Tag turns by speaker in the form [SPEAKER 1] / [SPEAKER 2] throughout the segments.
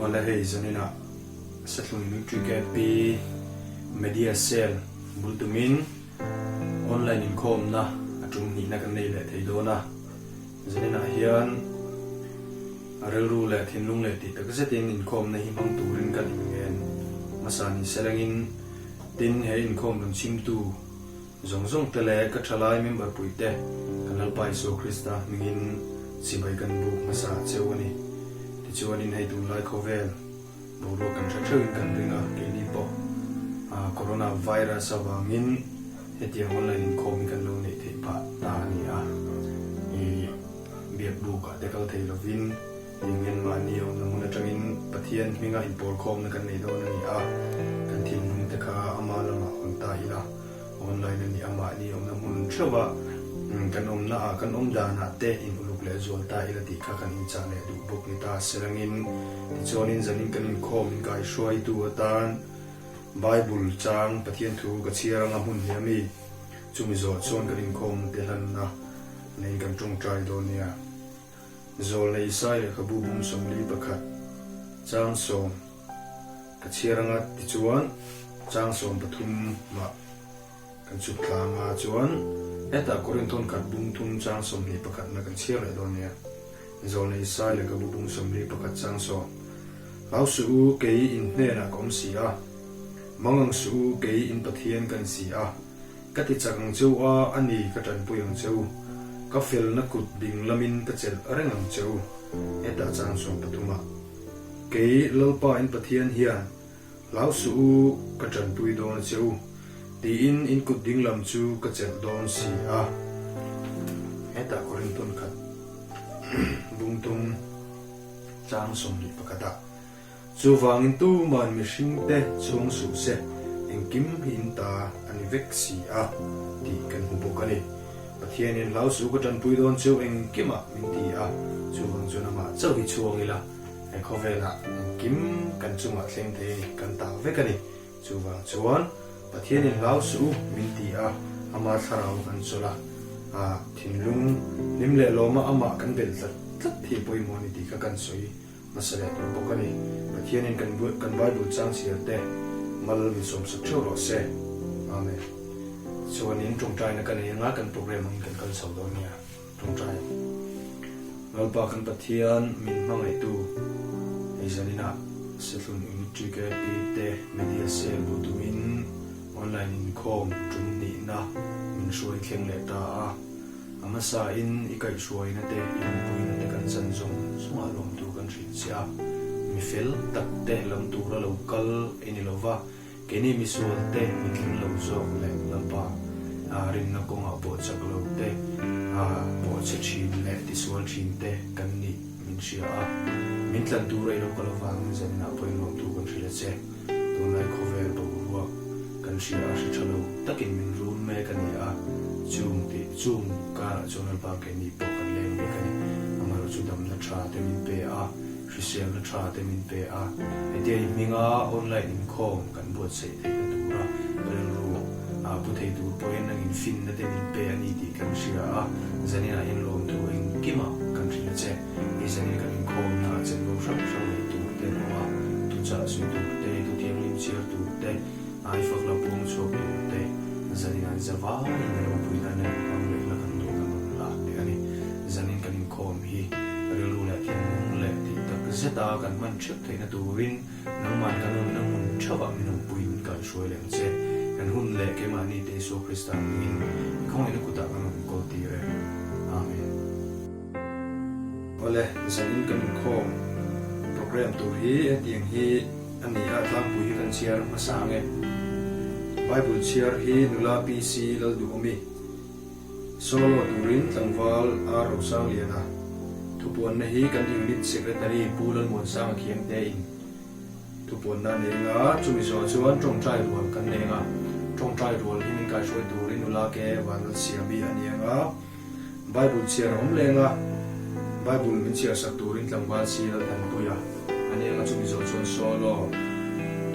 [SPEAKER 1] Awle hei zaninah Sethlun Nutri KP Media Cell bul tumin online inkhawmna a tum hnihna kan nei leh thei dawn a. Zaninah hian a rilru leh thinlung leh tih tak zetin inkhawmna hi hmang turin kan inngen hmasa ni selengin tin he inkhawm rawn chhimtu Zawng zawng te leh ka thalai member pui te kan Lalpa Isua Krista hmingin chibai kan buk hmasa cheu a ni. Tichuanin hei tunlai khawvel boruak kan hre theuhin kan ring a, keini pawh Corona virus avangin hetiang online inkhawm hi kan lo neih theih phah ta a ni a. I biak bukah te kal thei lovin Engin mahni awmna hmun atangin Pathian hminga inpawlkhawmna kan nei dawn a ni a, kan thinlung te kha ama lamah hawn ta ila, online a ni a, mahni awmna hmun theuha kan awmna ah kan awm danah te in uluk leh zual ta ila tih kha kan inchah leh duh bawk ni ta selangin tichuanin zanin kan inkhawm inkaihruaitu atan Bible chang Pathian thu ka chhiar anga hmun hi a mi, chumi zawh chuan kan inkhawmna te hlanna neiin kan tawngtai dawn nia. Zawlna Isai lehkhabu bung 41, chang sawm ka chhiar anga tichuan chang 13 mah kan chhuk tlang a chuan hetah Korinthon khat bung thum chang 21 na kan chhiar leh dawn nia. Zawlna Isai lehkhabu bung 41 chang sawm Hlau suh u kei in hnenah ka awm si a, mangang suh u kei in Pathian ka ni si a. Ka ti chak ang cheu a, a ni ka tanpui ang cheu. Ka felna kut ding lamin ka chelh reng ang cheu. Hetah chang chuan pathum ah. Kei Lalpa in Pathian hian, Hlau suh u, ka tanpui dawn a cheu, tiin in kut ding lam chu ka chelh dawn si a. Hetah Korinthon khat bungtum chang 21 ah. Chuvangin tuman mihringte chhung suh se, engkim hi in ta a ni vek si a, tih kan hmu bawk a ni. Pathianin hlau suh ka tanpui dawn cheu engkimah min ti a, chuvang chuan amah chauh hi chhuang ila, he khawvelah engkim kan chungah thleng thei a ni, kan ta vek a ni. Chuvang chuan Pathianin hlau suh u min ti a, ama thlarau kan chawlh a, a thinlung hlim leh lawma amah kan belh tlat tlat hi pawimawh a ni tih kha kan sawi. Hmasa leh tur bawk a ni. Pathianin kan kan Bible chang chhiar te mal min sawmsak theuh rawh se. Amen. Chuanin tawngtaina ka nei anga kan program angin kan kal chho dawn nia. Tawngtai. Lalpa kan Pathian min hmangaihtu hei zaninah Sethlun Unit TKP te Media Cell bu tumin online inkhawm tum hnihna min hruai thleng leh ta a. A hmasain i kaihhruaina te, i awmpuina te kan chan zawng zawngah lawmtu kan hrilh che a. Mi fel tak te lam tura lo kal i ni lo va, keini misual te, mi tling lo zawk leh Lalpa rinna kawngah pawh chak lo te, pawh chhe thin leh tisual thin te kan nih min hria a. Min tlan tura i lo kal avangin zaninah pawh in lawmtu kan hrilh a che. Tunlai khawvel boruak kan hria a, hre tha lo takin min run mek a ni a, chung tih chung karah chuan Lalpa keini pawh kan leng mek a ni. Amaherawh chu damna tha te min pe a, hriselna tha te min pe a, hetia i hminga online inkhawm kan buatsaih theihna tura rilru pu thei tur pawhin nangin finna te min pe a ni tih kan hria a, zaninah hian lawmthu engkimah kan hrilh a che. Ni zanin kan inkhawmna ah chanvo hrang hrang neih tur te an awm a, tuchah zui tur te, thu thianghlim chhiar tur te, ai fak la puang chhuak tur te, zanin an za vaiin a ropui nan a inhmang leh la kan duh kan rawn lak leh a ni. Zanin kan inkhawm hi rilru leh thinlung leh tih tak zeta kan hman theuh theihna turin Nangmah kan awmna hmun theuhah min awmpui min kaihruai leh ang che. Kan hun leh keimahni te Isua Krista hmingin i khawngaihna kutah kan rawn inkawl tir e. Amen. Awle, zanin kan inkhawm program tur hi hetiang hi a ni a, tlangpui hi kan chhiar hmasa ang e. Bible chhiar hi nula PC Lalduhawmi solo turin tlangval R Rosangliana thupuanna hi kan unit secretary Pu Lalmuansanga Khiangte in thupuanna a nei anga, chumi zawh chuan tawngtai rual kan nei anga, tawngtai rual hi min kaihruai turin nula ke Vanlalsiami a ni anga. Bible chhiar a awm leng a, Bible min chhiar sak turin tlangval si Lalthanpui a, a ni anga chumi zawh chuan solo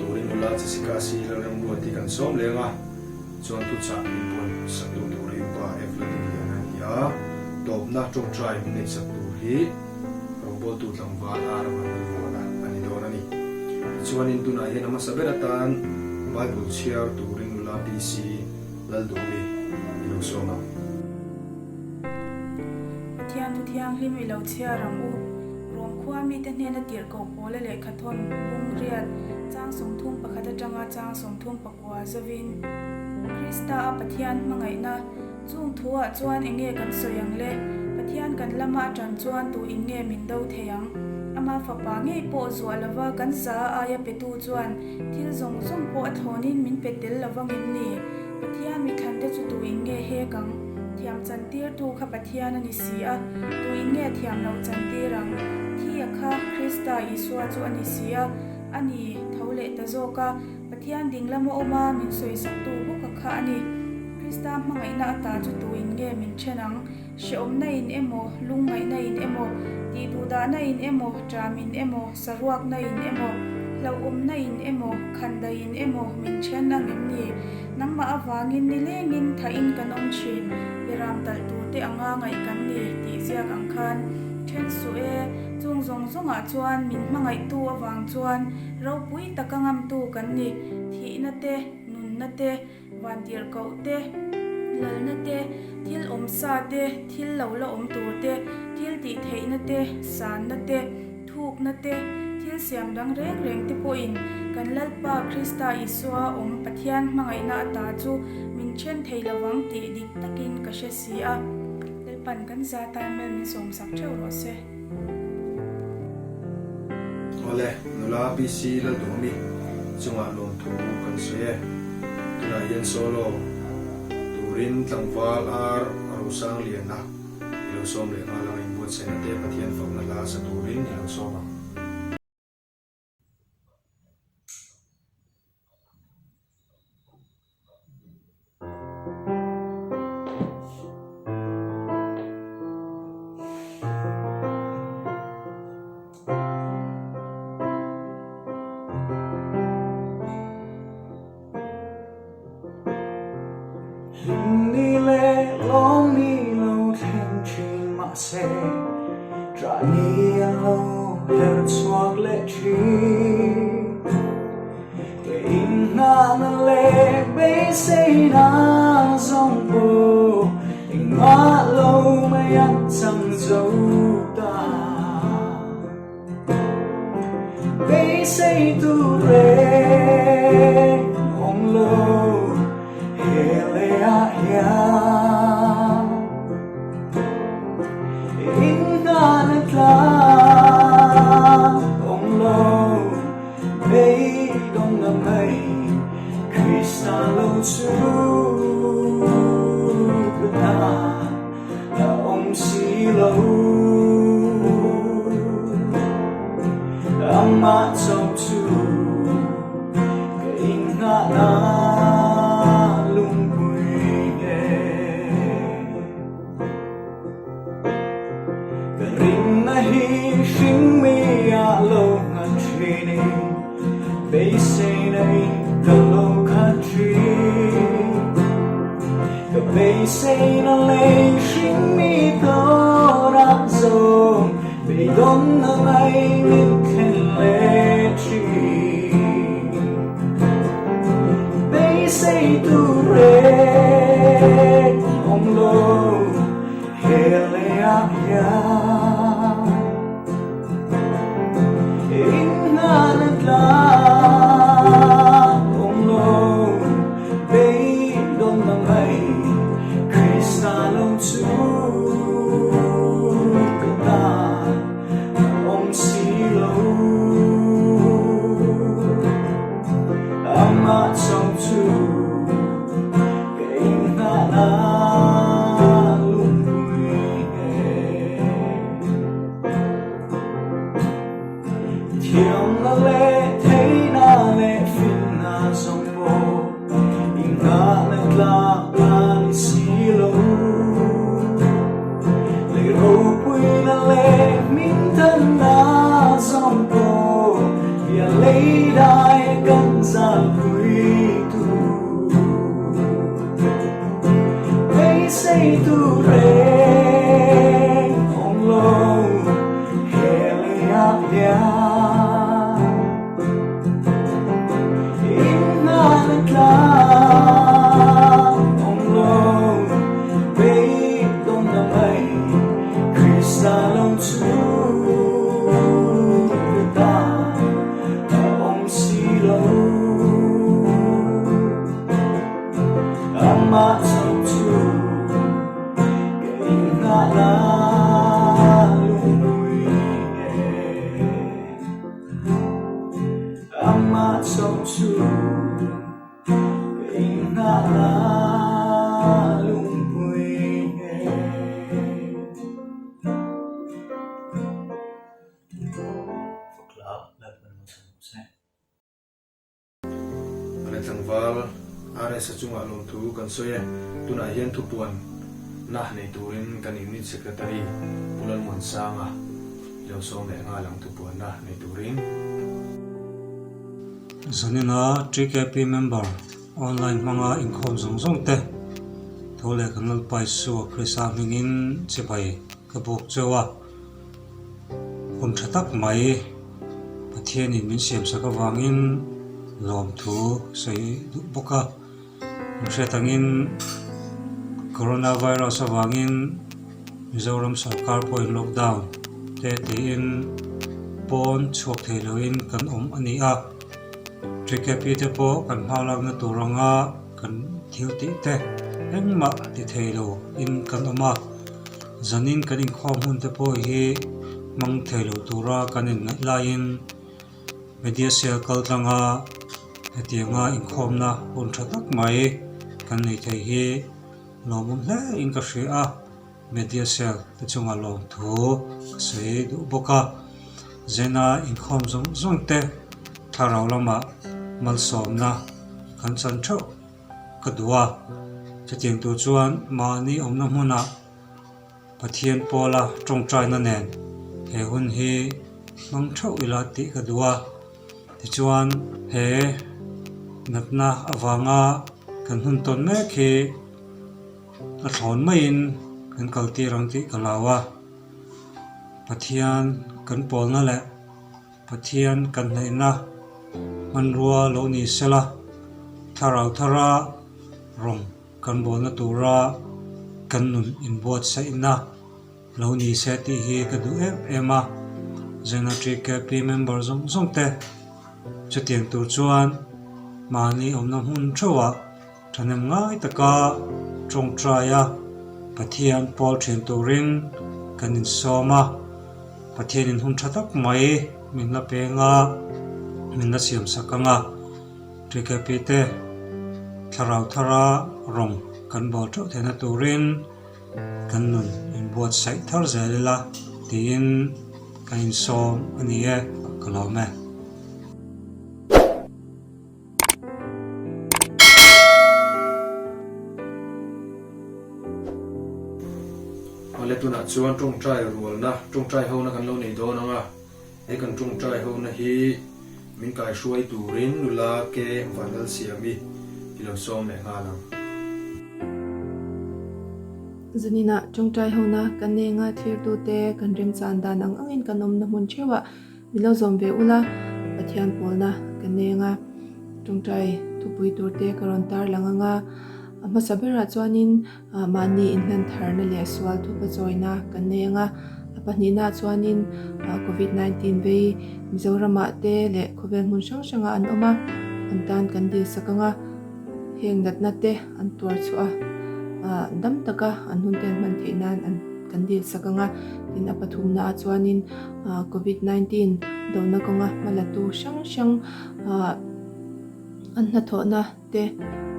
[SPEAKER 1] turin nula Jessica si Lalremruat hi kan sawm leng a, chuan thuchah min puan sak tu tur hi Upa F Lalingliana a ni a, tawpna tawngtai min neih sak tur hi rawngbawltu tlangval R Vanlalvuana a ni dawn a ni. Tichuanin tunah hian a hmasa ber atan Bible chhiar turin nula PC Lalduhmi i lo sawm ang.
[SPEAKER 2] Pathian thu thianghlim i lo chhiar ang u. Rom khua mite hnena tirhkoh pawla lehkhathawn bung riat chang 31 atanga chang 39 zovin Krista a Pathian hmangaihna Chung thuah chuan eng nge kan sawi ang le? Pathian kan lama a tan chuan tu in nge min do thei ang? Ama fapa ngei pawh zuah lova kan za aia petu chuan thil zawng zawng pawh a thlawnin min pe tel lova ngem ni? Pathian mithlante chu tu in nge hek ang? Thiam chantirtu kha Pathian a ni si a, tu in nge thiam loh chantir ang? Thia kha Krista Isua chu a ni si a, a ni tho leh ta zawk a. Pathian ding lama awm a, min sawisaktu bawka kha a ni. Krista hmangaihna ata chu tuin nge min then ang? Hrehawmna in emaw, lungngaihna in emaw, tihduhdahna in emaw, ṭam in emaw, saruakna in emaw, hlauhawmna in emaw, khandai in emaw min then ang em ni? Nangmah avangin nilengin thahin kan awm thin, beram talh turte anga ngaih kan ni tih ziak ang khan then suh e. Chung zawng zawngah chuan min hmangaihtu avang chuan Ropui taka ngamtu kan ni. Thihna te, nunna te, vantirhkoh te, lalna te, thil awmsa te, thil lo la awm tur te, thil tih theihna te, sanna te, thukna te, thil siam dang reng reng te pawhin kan Lalpa Krista Isua awm Pathian hmangaihna ata chu min then thei lovang tih dik takin ka hre si a. Lalpan kan za tan mel min sawmsak theuh rawh se.
[SPEAKER 1] Awle, nula PC Lalduhawmi chungah lawmthu kan sawi e. Tunah hian solo turin tlangval ar Rosangliana i lo sawm leh nghal ang, inbuatsaihna te Pathian fakna hla sa turin i lo sawm ang.
[SPEAKER 3] Hlim ni leh lawm ni lo thleng thin mahse ṭah ni an lo her chhuak leh thin. Ke inhnahna leh beiseina zawng pawh engmah lo mai an chang zo ta. Beisei tur reng awm lo he leiah hian inhnahna tlang awm lo. Beidawng mai Krista lo chu ka tan a awm si lo. Amah chauh chu ka inngahna lungpui nge. Ka rinna hi hringmi ah lo nghat thin i, beiseina in ka lo khat thin. Ka beiseina lei hringmi tawrah zawng beidawnna mai min thlen leh thin. Beisei tur reng awm lo. He leiah hian inngahna tlang awm lo, beidawnna mai Krista lo chu ka tan a awm si lo. Amah chauh chu. Ka inngahna lungpui nge. Thiamna leh theihna leh finna zawng pawh inngahna tlak a ni si lo. Lei ropuina leh hmingthanna zawng pawh pian lei dai kan zalpui tur. Beisei tur reng awm lo he leiah hian. Amah chauh chu ka innghahna lungpui nge. Amah chauh chu ka innghahna lungpui nge.
[SPEAKER 1] Awle tlangval RS-a chungah lawmthu kan sawi e. Tunah hian thupuan na nei turin kan Unit Secretary Pu Lalmuansanga i lo sawm leh nghal ang thupuan na nei turin.
[SPEAKER 4] Zanina TKP member online hmanga inkhawm zawng zawng te tho leh kan Lalpa Isua Krista hmingin chibai ka buk cheu a. Hun tha tak mai Pathianin min siamsak avangin lawmthu sawi duh bawk a. Min hriat angin Coronavirus avangin Mizoram sorkar pawhin lockdown te tiin pawn chhuak thei loin kan awm a ni a. TKP te pawh kan hma lakna tur anga kan thil tih te engmah ti thei lo in kan awm a. Zanin kan inkhawm hun te pawh hi hmang thei lo tura kan inngaih laiin media cell kal tlanga hetianga inkhawmna hun tha tak mai kan nei thei hi lawmawm hle in ka hria a, media cell te chunga lawmthu ka sawi duh bawk a, Zena inkhawm zawng zawng te thlarau lamah malsawmna kan chan theuh. Ka duh a, chutiang tur chuan mahni awmna hmunah Pathian pawla tawngtaina nen he hun hi hmang theuh ila tih ka duh a. Tichuan he natna avanga kan hun tawn mek hi a thlawn maiin kan kaltir ang tih ka hlau a, Pathian kan pawlna leh Pathian kan hnaihna hmanrua lo ni sela, thlarau thara rawng kan bawlna tura kan nun inbuatsaihna lo ni se tih hi ka duh em em a. Zena TKP member zawng zawng te chutiang tur chuan mahni awmna hmun theuhah Thahnem ngai taka tawngtaia Pathian pawl thin turin kan insawm a, Pathianin hun tha tak mai min la peng a, min la siam sak ang a, TKP te thlarau thara rawng kan bawl theuh theihna turin kan nun inbuatsaih thar zel ila tiin kan insawm a ni e, ka lawm e.
[SPEAKER 1] Awle tunah chuan tawngtai rualna, tawngtai hona kan lo nei dawn ang a, he kan tawngtai hona hi min kaihruai turin nula ke Vanlalsiami i lo sawm leh nghal ang.
[SPEAKER 2] Zaninah tawngtai hona kan nei anga thlirtute kan remchan dan ang angin kan awmna hmun theuhah Min lo zawm ve ula, Pathian pawlna ka neng a, tawngtai thupui tur te ka rawn tar lang ang a, a hmasa berah chuanin mahni inhlan tharna leh sual thupa chawina ka neng a, a pahnihnaah chuanin Covid 19 vei Mizoramah te leh khawvel hmun hrang hrangah an awm a, an tan kan dilsak ang a. Heng natna te an tuar chhuah a, dam taka an hun te an hman theih nan an kan dil sak ang a, tin a pathumna ah chuanin Covid 19 dona kawnga hma la tu hrang hrang an hnathawhna te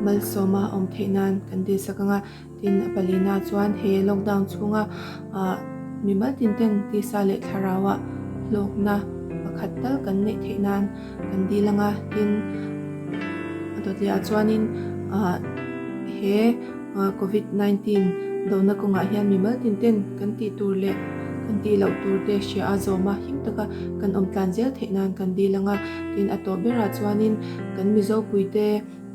[SPEAKER 2] malsawma awm theih nan kan dil sak ang a, tin a palina ah chuan he lockdown chhunga mimal tin ten tisa leh thlarau ah hlawkna pakhat tal kan neih theih nan Kan dil anga tin a dawt leh ah chuanin ah he covid 19 dona kawngah hian mimal tin ten kan tih tur leh kan tih loh tur te hria a zawm a him taka kan awm tlan zel theih nan kan dil anga tin a tawp berah chuanin kan mizo pui te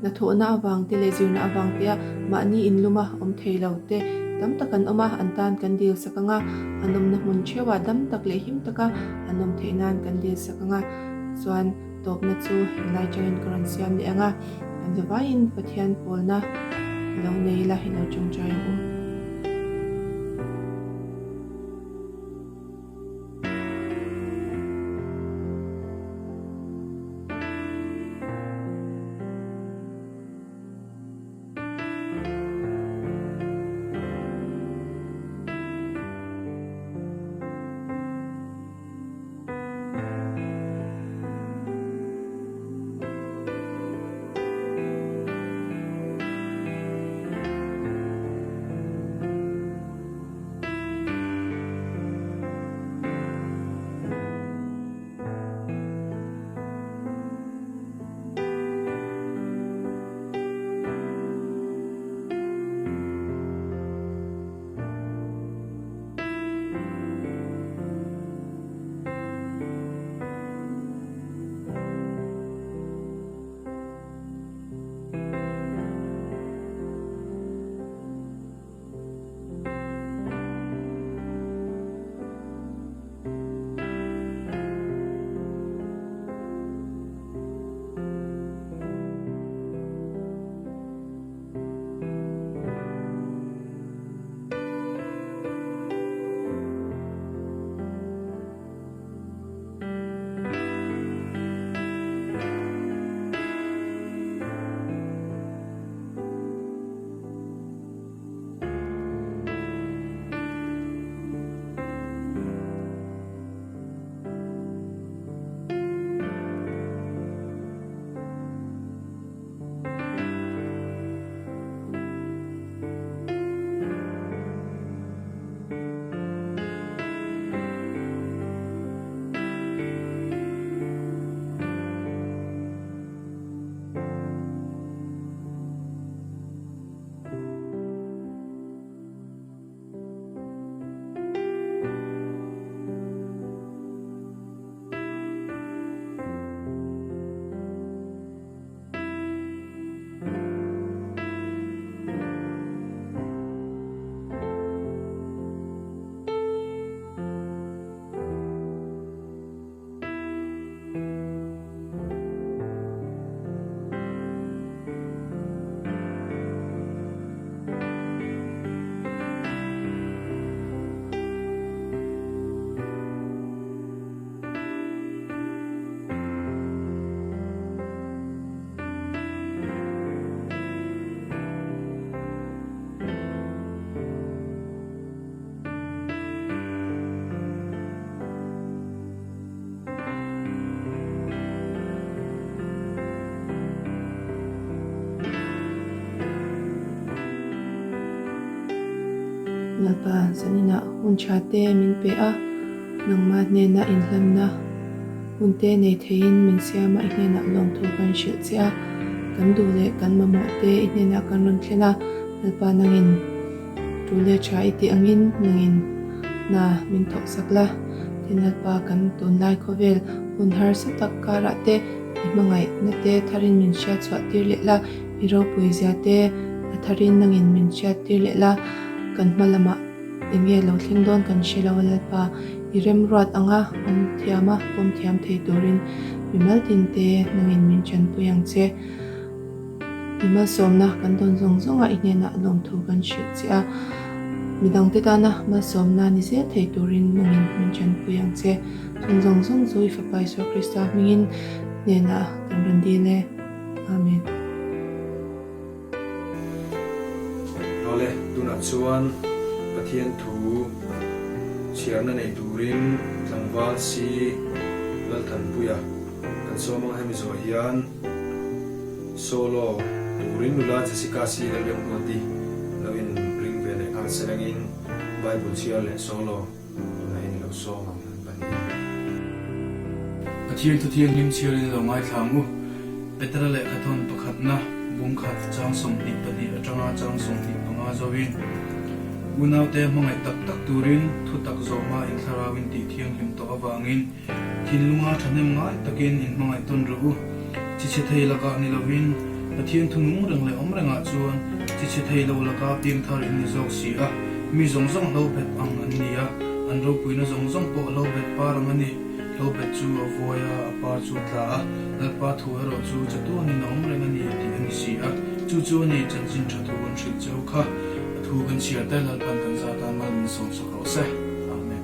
[SPEAKER 2] Hnathawhna avang te leh zirna avang te a mahni inluma awm thei lo te tam tak an awm a, an tan kan dil sak ang a, an awmna hmun theuhah dam tak leh him taka an awm theih nan kan dil sak ang a, chuan tawpna chu helai changin ka rawn siam leh ang a, kan zavaiin Pathian pawlna lo nei ila i lo tawngtai ang u.
[SPEAKER 5] Lalpa zaninah hun tha te min pe a, nangmah hnena inhlanna hun te nei theiin min siam a, i hnenah lawmthu kan hrilh che a, kan duh leh kan mamawh te i hnenah kan rawn thlen a, Lalpa nangin tu leh tha i tih angin nangin hna min thawk sak la, tin Lalpa kan tunlai khawvel hun harsa tak karah te i hmangaihna te tharin min hriat chhuah tir leh la, i ropui zia te a tharin nangin min hriat tir leh la, kan hma lamah eng nge lo thleng dawn kan hre lo a Lalpa, i remruat anga awm thiam a pawm thiam thei turin mimal tin te nangin min tanpui ang che. I malsawmna kan dawn zawng zawngah i hnenah lawmthu kan hrilh che a, midangte tana malsawmna ni zel thei turin nangin min tanpui ang che. Chung zawng zawng chu i Fapa Isua Krista hmingin hnenah kan rawn dil e. Amen.
[SPEAKER 1] Awle, tunah chuan Pathian thu chhiarna nei turin tlangval si Lalthanpuia kan sawm ang hemi zawh hian. Solo turin nula Jessica si Lalremruati lo in ring ve leh nghal serengin Bible chhiar leh solo tunah hian i lo sawm ang an pahnih.
[SPEAKER 6] Pathian thu thianghlim chhiarin i lo ngaithla ang u. Petera lehkhathawn pakhatna bungkhat chang 22 atanga chang 25 zoin unaute hmangaih tak tak turin thutak zawhma inthlarauin tih thianghlim tawh avangin Thinlunga thahnem ngai takin in hmangaih tawn rawh u. Chi chhe thei lakah ni lovin, Pathian thu nung reng leh awm rengah chuan chi chhe thei lo laka piangthar in ni zawk si a. Mi zawng zawng hlo bet ang an ni a, an ropuina zawng zawng pawh hlo bet par ang a ni. Hlo bet chu a vuai a, a par chu a tla a, Lalpa thu erawh chu chatuanin a awm reng a ni tih a ni si a. Chu chu a ni, chanchin tha thu kan hrilh cheu kha. A thu kan chhiar te Lalpan kan zat a, mal min sawmsak rawh se. Amen.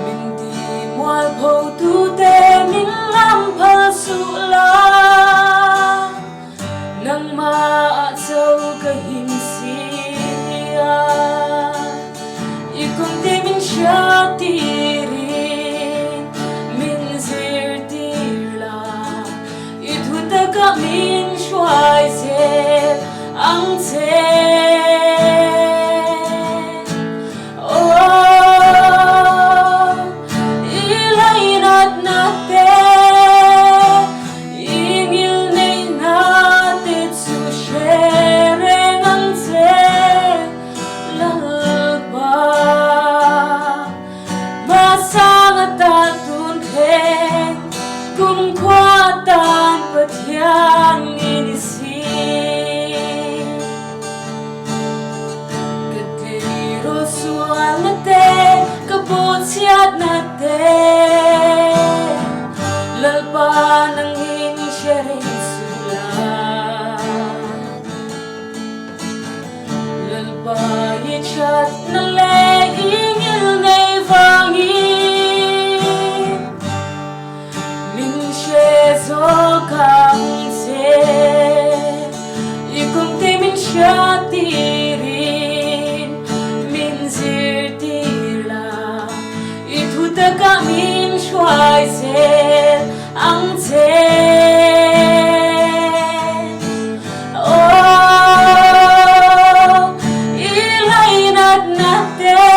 [SPEAKER 7] Min ti mualpho tute min lam phal suh la, nangmah cho ka him si a. I kum te min hriat tirin min zirtir la, i thu takah min hruai zel ang che. Ka tleirawl sualna te, ka bawhchhiatna te, Lalpa nangin hre reng suh la. Lalpa i thatna leh i ngilnei vangin Min hre zawk ang che, i kumte min hriat tirin min zirtir la, i thu takah min hruai zel ang che. Aw, i lainatna te.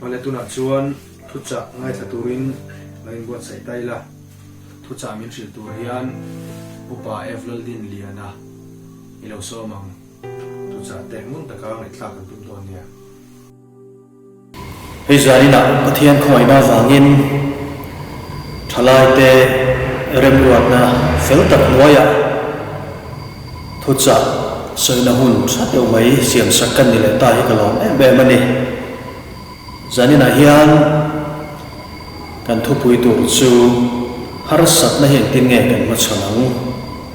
[SPEAKER 1] Awle tunah chuan thuchah ngaithla turin lo inbuatsaih ta ila. Thuchah min hrilh tur hian Upa Ev Laldinliana i lo sawm ang. Thuchah te ngun taka ngaihthlak kan tum dawn nia.
[SPEAKER 8] Hei zaninah Pathian khawngaihna avangin thalaite remruatna fel tak hnuaiah thuchah sawina hun tha deuh mai siamsak kan ni leh ta hi ka lawm em em a ni. Zaninah hian kan thupui tur chu harsatna hi engtin nge kan hmachhawn ang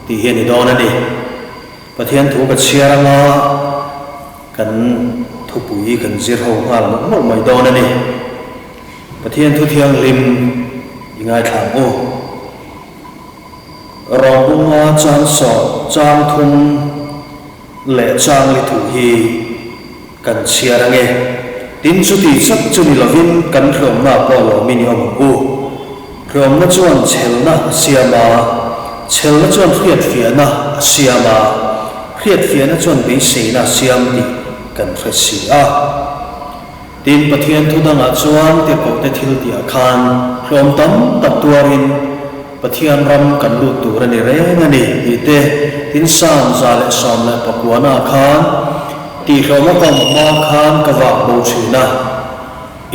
[SPEAKER 8] tih hi a ni dawn a ni. Pathian thu ka chhiar anga kan thupui kan zir ho nghal mawlh mawlh mai dawn a ni. Pathian thu thianghlim i ngaithla ang u. Rawbunga changsawh chang thum leh chang li thu hi kan chhiar ange. Tin chuti chak chu ni lovin kan hlawmna pawh lawmin i awm ang u. Hlawmna chuan chhelna a siam a, chhelna chuan hriatfiahna a siam a, hriatfiahna chuan beiseina a siam tih kan hre si a. Tin, Pathian thu dangah chuan tirhkohte thil tihah khan hlawm tam tak tuarin Pathian ram kan lut tur a ni reng a ni tih te, tin Psalm 119-ah khan tihhlawm a kawm hma khan ka vak bo thin a,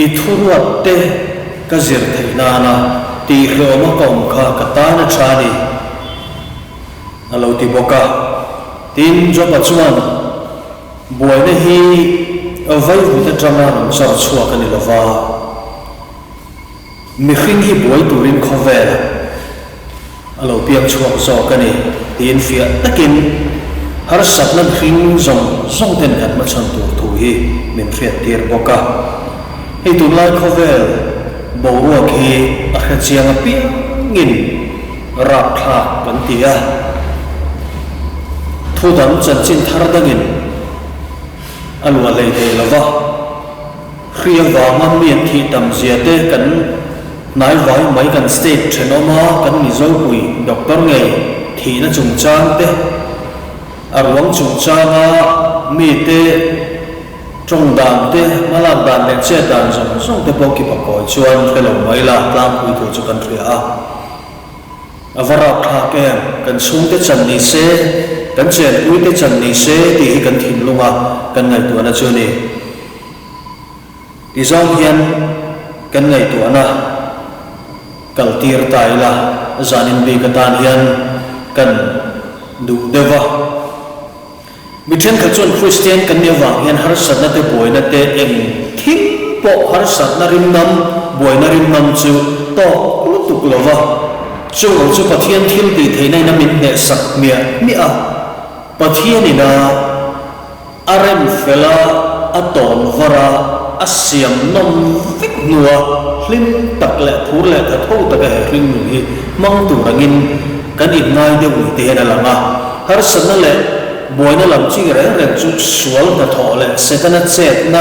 [SPEAKER 8] i thuruat te ka zir theih nana tihhlawm a kawm kha ka tan a tha a ni a lo ti bawk a. Tin, Job-a chuan. Buaina hi vaivut atanga rawn char chhuak a ni lova, mihring hi buai turin khawvel a lo piang chhuak zawk a ni tiin fiah takin harsatna mihring zawng zawng ten kan hmachhawn tur thu hi min hriattir bawk a. Hei tunlai khawvel boruak hi a hrechiang apiangin rapthlak kan ti a, thu dang chanchin thar dangin a luah hlei thei lo va, hri avanga mi an thih tam zia te kan hnai vai mai kan state thenawm a kan Mizopui doctor ngei thihna chungchang te a ruang chungchanga mite Tawng dan te, hmalak dan leh chet dan zawng zawng te pawh kipa kawi chuan hre lo mai la, tlangpui tur chu kan hria a. A va rapthlak em, kan chhungte chan ni se, kan chenpui te chan ni se tih hi kan thinlung a kan ngaihtuahna chu a ni. Ti zawng hian kan ngaihtuahna kal tir ta ila, zanin bik atan hian kan duh deuh va. Mi thenkhat chuan Kristian kan nih avang hian harsatna te buaina te eng thil pawh harsatna rimnam, buaina rimnam chu tawk lutuk lo va, chung ang chu Pathian thil tih theihna in a min hnehsak hmiah hmiah a, Pathian ina a rem fel a, a tawn var a, a siam nawm vek hnua hlim tak leh phur leh tha tho taka he hringnun hi hmang tur angin kan inngai deuh ni te hian a lang a. Harsatna leh buaina lam chi reng reng chu sual hnathawh leh Setana chetna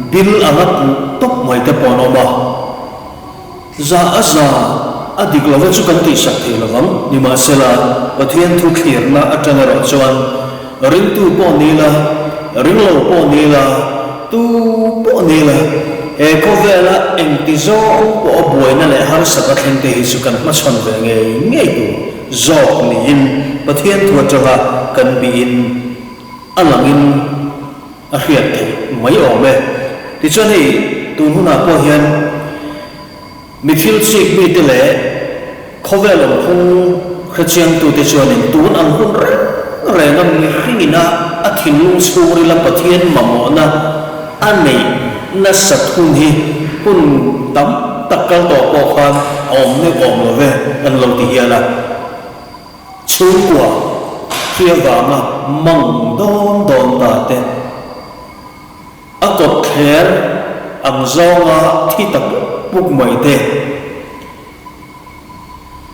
[SPEAKER 8] bil anga puh tawp mai te pawh an awm a. Za a za a dik lova chu kan tihsak thei lovang. Nimahsela, Pathian thu thlirna atang erawh chuan ringtu pawh ni la, ringlo pawh ni la, tu pawh ni la, he khawvela engti zawng pawh a buaina leh harsatna thleng te hi chu kan hmachhawn ve ngei ngei tur. Zawk niin Pathian thu atanga kan bihin a langin a hriat theih mai awm e. Tichuan hei tun hunah pawh hian mi thil chik mite leh khawvel awmphung hrechiangtute chuanin tun ang hun reng renga mihringin a a thinlung chhungrila Pathian mamawhna a neih nasat hun hi hun tam tak kal tawh pawh khan a awm neuh awm lo ve an lo ti hial a. Chhungkua hri avanga mang dawn dawn ta te, a kawtthler ang zawnga thi ta puk puk mai te,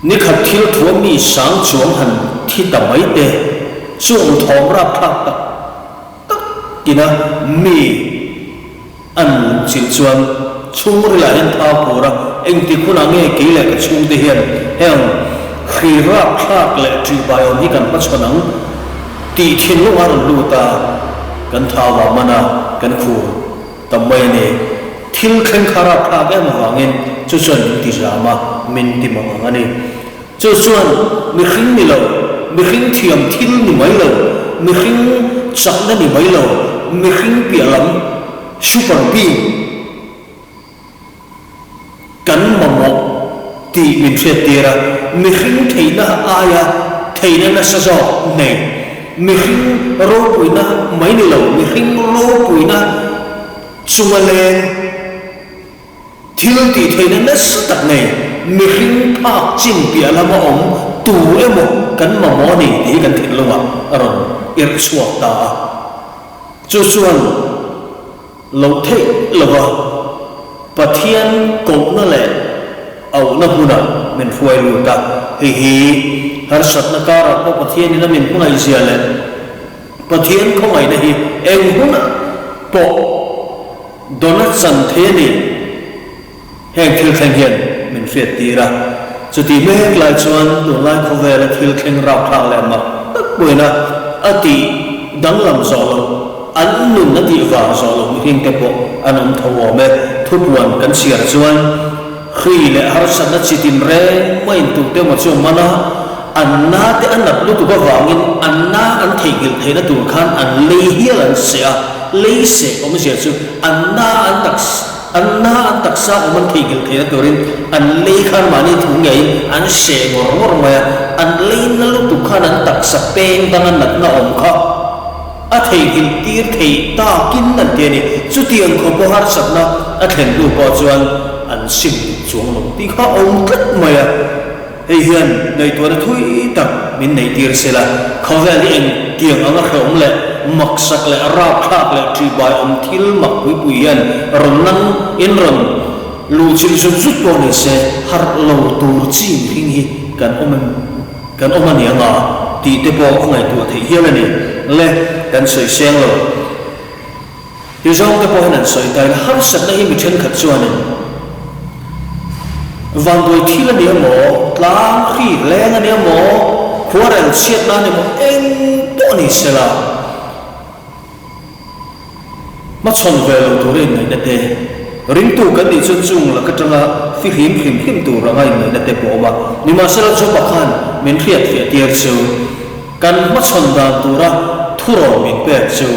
[SPEAKER 8] Ni khat thil thua mi sang chuang han thi ta mai te, chung thawm rapthlak tak tak ina mi an lungchilh chuan chhungril ah hian thau pur a, engtik hunah nge kei leh ka chhungte hian heng hri rapthlak leh ṭihbai awm hi kan hmachhawn ang tih thinlung a rawn lut a, kan thau ah man a, kan khur ta mai a ni. Thil thleng kha rapthlak em avangin chu chuan min ti zam a, min ti mang ang a ni. Chu chuan mihring ni lo, mihring thiam thil ni mai lo, mihring chakna ni mai lo, mihring piah lam super being kan mamawh tih min hriattir a, mihring theihna aia theihna nasa zawk nei, mihring ropuina mai ni lo, mihring ropuina chunga leng thil tih theihna nasa tak nei, mihring phak chin piah lama awm tu emaw kan mamawh a ni tih hi kan thinlungah a rawn irh chhuak ta a. Chu chuan. Loh theih lova Pathian kohna leh auhna hmunah min hruai lut a, hei hi harsatna karah pawh Pathianin a min hmangaihzia leh Pathian khawngaihna hi eng hunah pawh dawn a chan thei a ni. Heng thil thleng hian min hriat tir a, chutih mek lai chuan tunlai khawvela thil thleng rapthlak leh mak tak pawhin a a tih danglam zawh loh, an nun a tih vang zawh loh mihring te pawh an awm tho awm e. Thupuan kan chhiar chuan hri leh harsatna chi tin reng maiin tute emaw chu a man a, an na te a nat lutuk avangin an na an theihnghilh theihna tur khan an lei hial an seh a, lei seh awmzia chu an na an tak An na an taksa awm an theihnghilh theihna turin an lei khan mahni thu ngeiin an seh ngawr ngawr mai a, an lei na lutuk khan an taksa peng danga natna awm kha a theihnghilh tir theih takin an ti a ni. Chutiang khawpaw harsatna a thlen hnu pawh chuan an sim duh chuang lo tih kha a awm tlat mai a. Hei hian ngaihtuahna thui tak min neih tir se la, khawvel hi eng tiang anga hrehawm leh maksak leh rapthlak leh ṭihbai awm thil mak puipui hian rawn nang in rawn luhchilh zut zut pawh ni se, harh lo tur chi mihring hi kan awm em kan awm a ni anga tih te pawh a ngaihtuah theih hial a ni. Le, kan sawi seng lo. Ti zawng te pawh hian an sawi ta ila, harsatna hi mi thenkhat chuanin vanduai thil a ni emaw, tlang hri leng a ni emaw, khuarel chhiatna a ni emaw, eng pawh ni sela, hmachhawn ve lo tura inngaihna te, ringtu kan nih chuan chung lak atanga fihlim hrim hrim tur anga inngaihna te pawh a awm a. Nimahsela Joba khan min hriatfiah tir chu kan hmachhawn dan tura thurawn min pek chu,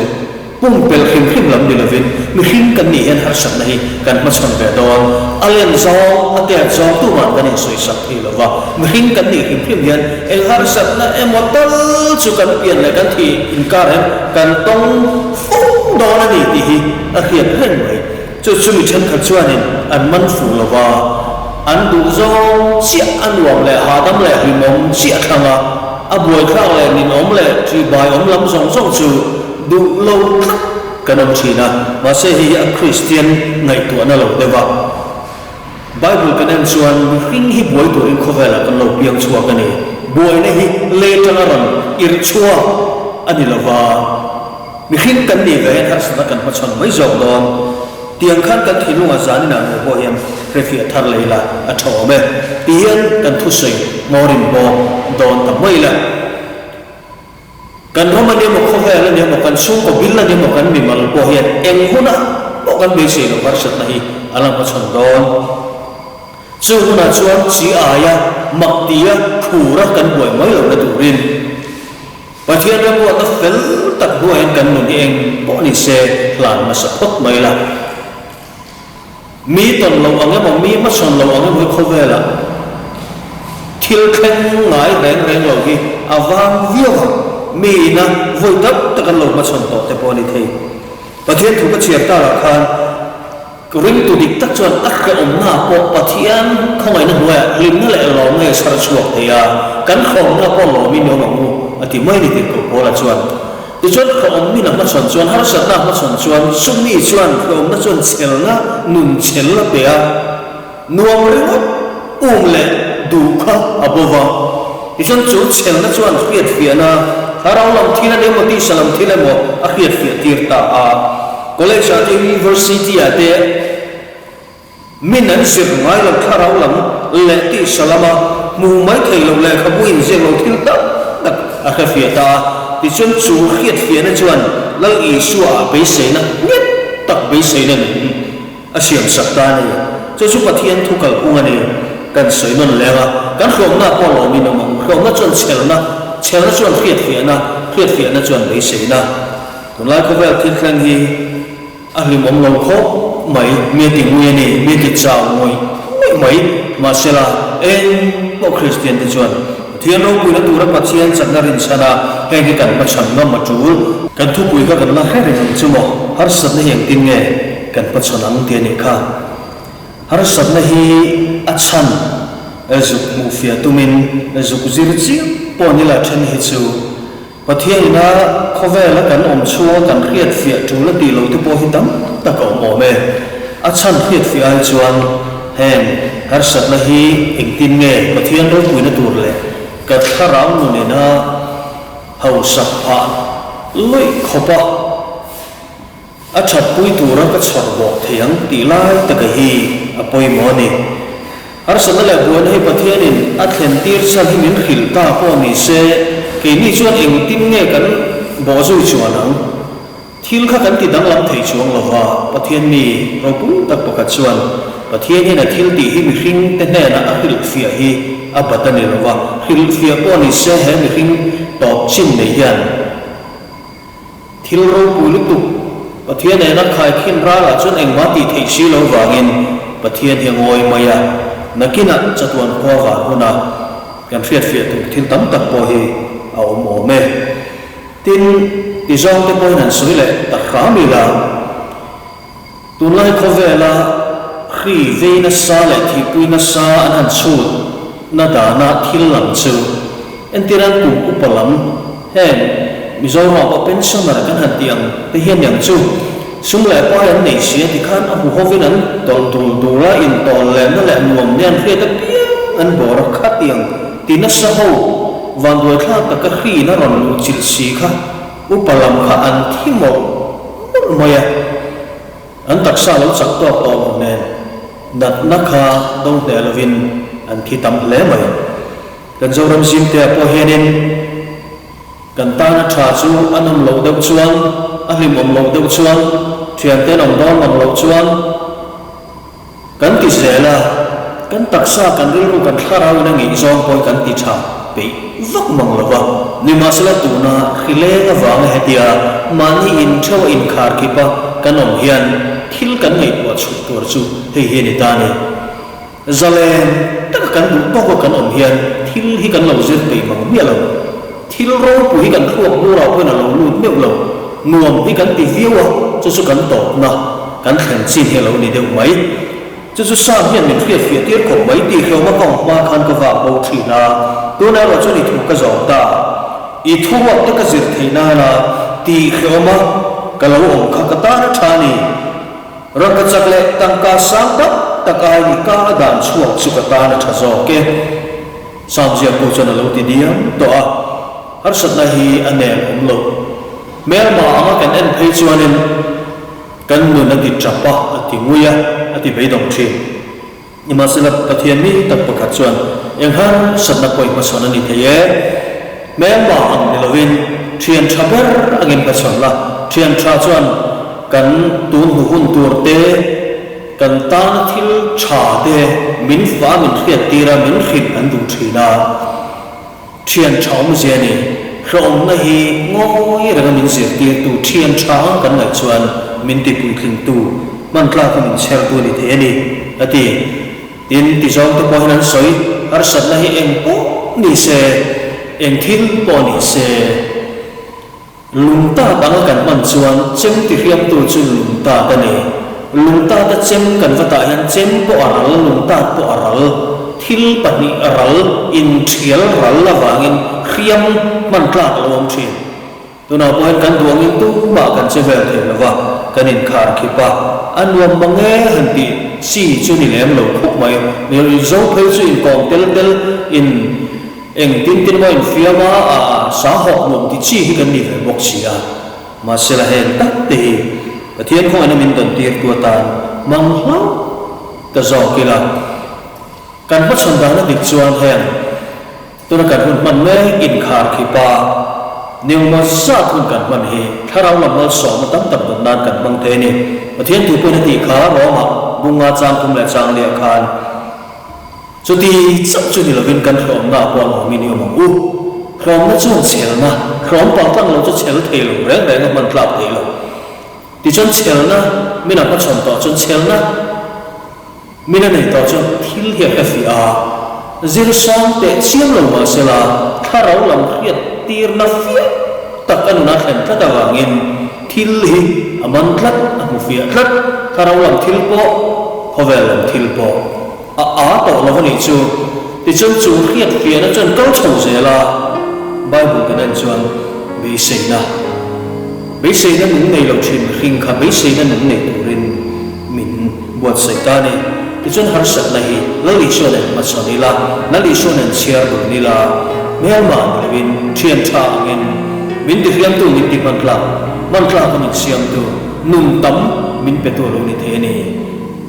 [SPEAKER 8] Pumpelh hrim hrim lam ni lovin mihring kan nih hian harsatna hi kan hmachhawn ve dawn. A len zawng, a tet zawng tumah kan insawisak thei lo va. Mihring kan nih hrim hrim hian eng harsatna emaw tal chu kan pian leh kan thih inkar hian kan tawng fo dawn a ni tih hi a hriat reng mai. Chu chu mi thenkhat chuanin an man fuh lo va, an duh zawng chiah a nuam leh hahdam leh hlimawm chiah thlang a, a buaithlak leh ninawm leh ṭihbaiawm lam zawng zawng chu duh lo tlat kan awm thin a, mahse hei hi a Kristian ngaihtuahna lo deuh a. Bible kan en chuan mihring hi buai turin khawvelah kan lo piang chhuak a ni. Buaina hi lei atanga rawn irh chhuak a ni lo va, mihring kan nih ve hian harsatna kan hmachhawn mai zawk dawn. Tiang khan kan thinlungah zaninah ngei pawh hian hrefiah thar lei la a tha awm e. Tihian kan thusawi ngawrin bawk dawn ta mai la. Kan ram a ni emaw, khawvel a ni emaw, kan chhungkaw bil a ni emaw, kan mimal pawh hian eng hunah pawh kan beisei loh harsatna hi a la hmachhawn dawn. Chu hunah chuan chi aia mak tia khura kan buai mai lohna turin Pathian remruatna fel tak hnuaiin kan nun hi eng pawh ni se hlan hmasa phawt mai la. Mi tawn loh ang emaw, mi hmachhawn loh ang emaw hi khawvelah thil thleng ngai reng reng lo hi a vang viau a, mi ina vawi tam tak an lo hmachhawn tawh te pawh a ni thei. Pathian thu ka chhiar takah khan ringtu dik tak chuan a hrehawmna pawh Pathian khawngaihna hnuaiah hlimna leh lawmna hi a chhar chhuak thei a, kan hrehawmna pawh lawmin i awm ang u a ti mai a ni tirhkoh Paula chuan. Tichuan, hrehawmmin a hmachhawn chuan, harsatna a hmachhawn chuan, chumi chuan hrehawmna chuan chelna, nun chel a pe a, nuam ringawt um leh duh kha a bo va. Tichuan, chu chelna chuan hriatfiahna, thlarau lam thil a ni emaw, tisa lam thil emaw a hriatfiah tir ta a. College-ah te, University-ah te, Min an zir ngai lo thlarau lam leh tisa lama hmu mai thei lo lehkhabu inziak lo thil tak tak a hrefiah ta a. Tichuan chu hriatfiahna chuan Lal Isua ah beiseina nghet tak beiseina nung. A siamsak ta a ni. Chu chu Pathian thu kalphung a ni. Kan sawi nawn leng a, kan hrawmna pawh lawmin awm ang. Hrawmna chuan chhelna, chhelna chuan hriatfiahna, hriatfiahna chuan beiseina. Tunlai khawvel thil thleng hi a hlimawm lo khawp mai, mi a ti ngui a ni, mi a ti chau ngawih ngawih mai. Mahsela, eng pawh Kristian te chuan Pathian ropuina tura Pathian chakna rinchhan a, heng hi kan hmachhan ngam a tul. Kan thupui kha kan la hre reng ang chu maw? Harsatna hi engtin nge kan hmachhawn ang tih a nih kha. Harsatna hi a chhan zuk hmuh fiah tumin zuk zir chiang pawh ni la then hi chu Pathian ina khawvela kan awm chhunga kan hriat fiah tul a tih lo te pawh hi tam tak a awm awm e. A chhan hriat fiah ai chuan heng harsatna hi engtin nge Pathian ropuina tur leh ka thlarau nun ina hausak phah luih khawpa A thatpui tura ka chhawr bawk thei ang tih lai taka hi a pawimawh a ni. Harsatna leh buaina hi Pathianin a thlen tir chhan hi min hrilh ta pawh ni se, keini chuan engtin nge kan bawhzui chuan ang? Thil kha kan ti danglam thei chuang lo va, Pathian mi ropui tak pakhat chuan Pathian hian a thil tih hi mihring te hnenah a hrilhfiah hi a bat a ni lo va, hrilhfiah pawh ni se he mihring tawp chin nei hian, Thil ropui lutuk, Pathian nena khaikhin ralah chuan engmah tih theih si lo vangin Pathian hi a ngawi mai a, nakinah chatuan khua var huna kan hriatfiah tur thil tam tak pawh hi a awm awm e. Tin, ti zawngte pawhin an sawi leh tak hram ila, Tunlai khawvela hri vei nasa leh thihpui nasa an han chhut na dana thil lam chu entir an kum upa lam heng Mizoram pawh pensioner kan han tih ang te hian niang chu sum leh pai an nei si a tikhan a hmu hovin an tawlh dul dul a intawl lehna leh nuam nen hriat apiang an bawr a khatiang ti nasa ho vanduaithlak taka hri in a rawn luh chilh si kha Upa lam kha an thi mawlh mawlh mai a, an taksa lo chak tawk tawh lo nen natna kha do hneh lovin an thi tam hle mai. Kan Zoram zimtea pawh hianin kan tana tha chu a nawm loh deuh chuan, a hlimawm loh deuh chuan, thiante an awm dawn mang loh chuan, Kan ti zel a, kan taksa, kan rilru, kan thlarau in a ngeih zawng pawhin kan ti tha peih vak mang lo va. Nimahsela tuna hrileng avanga hetia mahni in theuh a inkhar khip a kan awm hian thil kan ngaihtuah chhuh tur chu hei hi a ni ta a ni. Zalen taka kan duh tawk a kan awm hian thil hi kan lo zir peih mang miah lo. Thil ropui hi kan thluak bur ah pawhin a lo lut meuh lo. Nuam hi kan ti viau a, chu chu kan tawpna, kan thlen chin hi a lo ni deuh mai. Chu chu Sam hian min hriatfiah tir khawp mai tih hlawm a kawng hma khan ka vak bo thin a, tunah erawh chuan i thu ka zawm ta. I thu ruak te ka zir theih nana tih hlawm a ka lo awm kha ka tan a tha a ni. Rangkachak leh tangka sang tak tak aiin i ka a dan chhuak chu ka tan a tha zawk e. Sam ziaktu chuan a lo ti diam tawh a, harsatna hi a nen awm lo. Hmelma anga kan en phei chuanin kan nun a ti tap a, a ti ngui a, a ti beidawng thin. Nimahsela Pathian mi tak pakhat chuan eng harsatna pawh i hmachhawn a ni thei e. Hmelma ang ni lovin thian tha ber angin hmachhawn la, thian tha chuan kan tun hnu hun tur te, Kan tana thil tha te min fa min hriat tir a, min hrilh an duh thin a. Thian tha awmzia ni, hlawhawmna hi ngawi renga min zirtirtu thian tha ang kan ngaih chuan min ti puitlingtu, hman tlaka min chhertu a ni thei a ni, a ti. Tin, tizawngte pawh hian an sawi, harsatna hi eng pawh ni se, eng thil pawh ni se, Lungtat anga kan hman chuan chem tihriamtu chu lungtat a ni. Lungtata chem kan va tah hian chem pawh a ral, lungtat pawh a ral. Thil pahnih ral, inthial ral avangin hriam hman tlak a lo awm thin. Tunah pawh hian kan duangin tumah kan che vel thei lo va, kan inkhar khip a, a nuam mang e han tih chi chu ni lem lo khawp mai. Mizo phei chu inkawm tel tel in. Eng tin tin maw infiam a, a sahawk nuam ti chi hi kan ni ve bawk si a. Mahsela heng tak te hi Pathian khawngaihna min dawn tir tu atan hmang hlauh ta zawk ila. Kan hmachhawn dan a dik chuan heng tuna kan hun hman mek inkhar khipa nilma zat hun kan hman hi thlarau lam malsawmna tam tak dawn nan kan hmang thei a ni. Pathian thu pawhin a tih kha Rome-ah. Bunga chang thum leh chang liah khan chuti chauh chu ni lovin kan hlawmna ah pawh a lawmin i awm ang u. Hlawmna chuan chhelna, hlawm paltlang lo chu chhel thei lo reng reng a hman tlak thei lo. Tichuan chhelna min a hmachhawn tawh chuan chhelna min a nei tawh chuan thil hi a hre fiah a, zir sang teh chiam lo mah sela thlarau lam hriat tirna fiah tak a nuna thlen tlat avangin thil hi a man tlat, a hmu fiah tlat, thlarau lam thil pawh, khawvel lam thil pawh a â tawh lo a nih chu. Tichuan chu hriat fiahna chuan kal chho zel a, Bible kan en chuan beiseina. Beiseina nung nei lo thin mihring kha beiseina nung nei turin min buatsaih ta a ni. Tichuan harsatna hi Lal Isua nen hmachhawn ila, Lal Isua nen chhiar dun ila, hmelma ni loin thian tha angin min tihriamtu min ti hmantlak, hmantlaka min siamtu, nun tam min petu a lo ni thei a ni.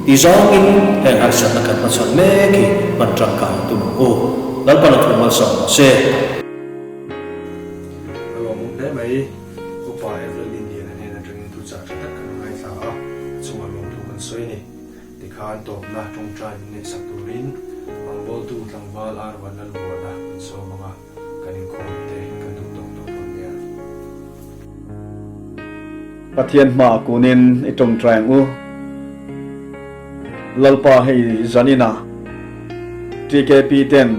[SPEAKER 8] Ti zawngin heng harsatna kan hmachhawn mek hi hman tangkai tum ang u. Lalpan a thu malsawm rawh se.
[SPEAKER 1] A lawmawm hle mai. Upa Evelyn Liana hnen atangin thuchah tha tak kan ngaithla a, a chungah lawmthu kan sawi a ni. Tikhan tawpna tawngtai min neihsak turin Mangbawltu tlangval Arvan Lalvuana kan sawm ang a, kan inkhawm te kan duh tawk tawh dawn nia.
[SPEAKER 9] Pathian hmaah kunin i tawngtai ang u. Lalpa hei zaninah TKP ten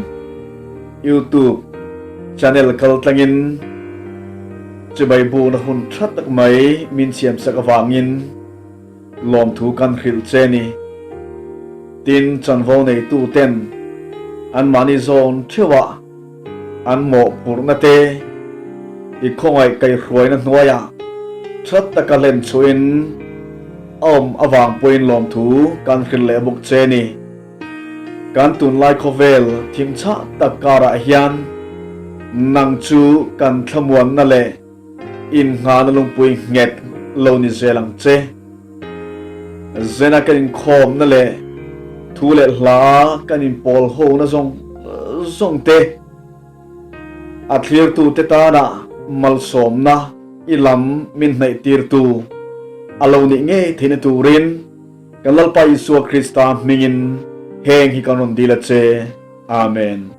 [SPEAKER 9] YouTube channel kal tlangin chibai bukna hun tha tak mai min siamsak avangin lawmthu kan hrilh che ni. Tin, chanvo neitu ten anmahni zawn theuhah an mawhphurhna te i khawngaih kaihhruaina hnuaiah tha taka hlen chhuahin a awm avang pawhin lawmthu kan hrilh leh bawk che ni. Kan tunlai khawvel thim chhah tak karah hian nang chu kan thlamuanna leh innghahna lungpui nghet lo ni zel ang che. Zena kan inkhawmna leh thu leh hla kan inpawl hona zawng zawng te, a thlirtute tana malsawmna i lam min hnaihtirtu a lo nih ngei theihna turin, Kan Lalpa Isua Krista hmingin heng hi kan rawn dil a che. Amen.